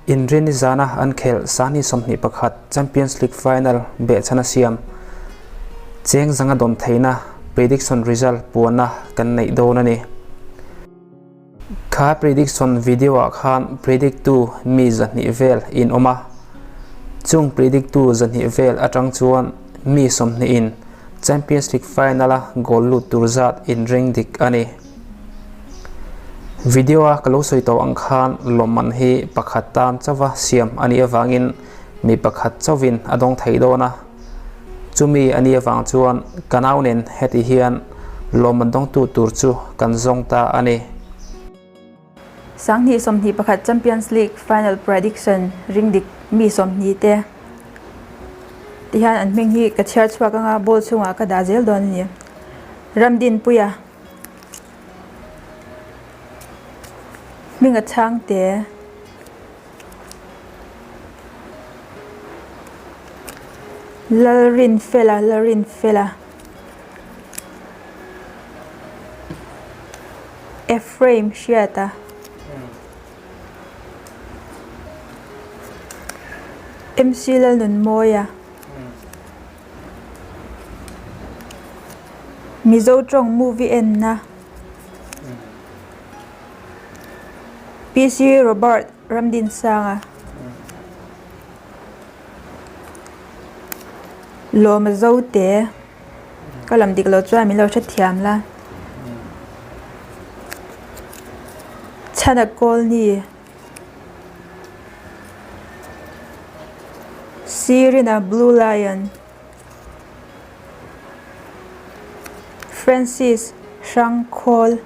Inrinni zana an khelh Sani 21 Champions League final behchhan a siam. Cheng zanga dawn theihna prediction result puanna kan neih dawn a ni. Kha prediction video ah khan predict tu mi 200 vel in awm a. Chung predict tu 200 vel atang chuan mi 20 in Champions League final a goal lut tur zat in ring dik a ni. Video a ka lo sawi tawh ang khan lawmman hi pakhat tan chauha siam a nih avangin mi pakhat chauhin a dawng thei dawn a. Chumi a nih avang chuan ka nau nen heti hian lawmman dawngtu tur chu kan zawng ta a ni. 2021 Champions League final prediction ring dik mi 20 te tihian an hming hi ka chhiar chhuak anga ball chhungah ka dah zel dawn a ni. Ramdinpuia Hminga chhangte Lalrinfela Lalrinfela Ephraim Hriata MC Lalnunmawia Mizo tawng movie enna PC Robert Ramdinsanga Lawma Zote ka lam dik lo chuan min lo hrethiam la Chhana Kawlni Sirina Blue Lion Francis Hrangkhawl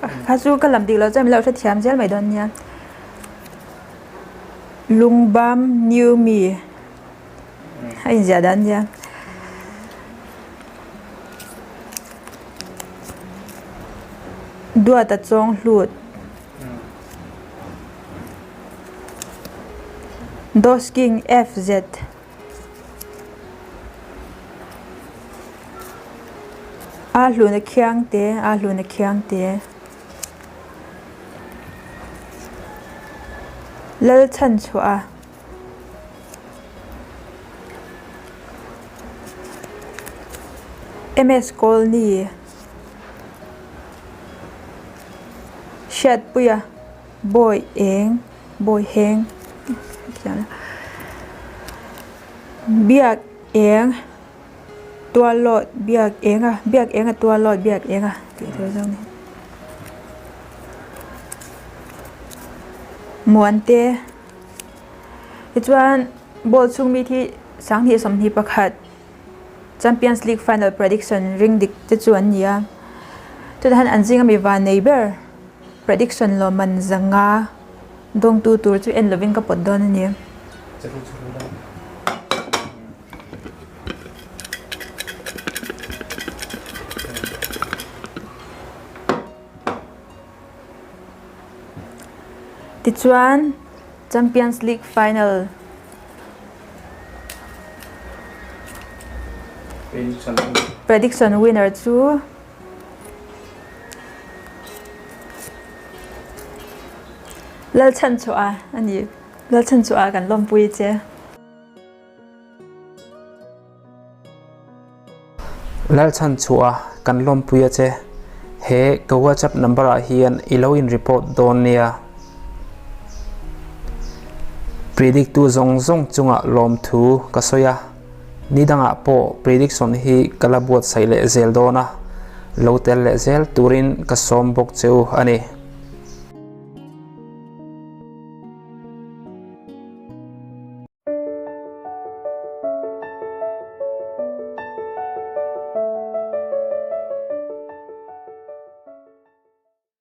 kha chu ka lam dik loh chuan min lo hrethiam zel mai dawn nia Lungbam New Me a inziah dan nia. Duata Chawng Hlut. Dosking FZ. A hlun a khiang te, a hlun a khiang te. Lal chhan chhuah a. MS Colney. Hriatpuia bawi eng bawi heng biak eng tualawt biak eng a biak eng a tualawt biak eng a tih tur zawk a ni. Muante tichuan ball chhung mi hi 2021 Champions League final prediction ring dik te chu an ni a, chutah hian an zinga mi van nei ber prediction lawmman zanga dawngtu tur chu en lovin ka pawt dawn a ni. Tichuan Champions League final Prediction winner chu Lalchhanchhuah a ni. Lalchhanchhuah kan lawmpui che. Lalchhanchhuah kan lawmpui a che. He ka WhatsApp number ah hian i lo in report dawn nia. Predict tu zawng zawng chungah lawmthu ka sawi a, ni dangah pawh prediction hi ka la buatsaih leh zel dawn a, lo tel leh zel turin ka sawm bawk che u a ni.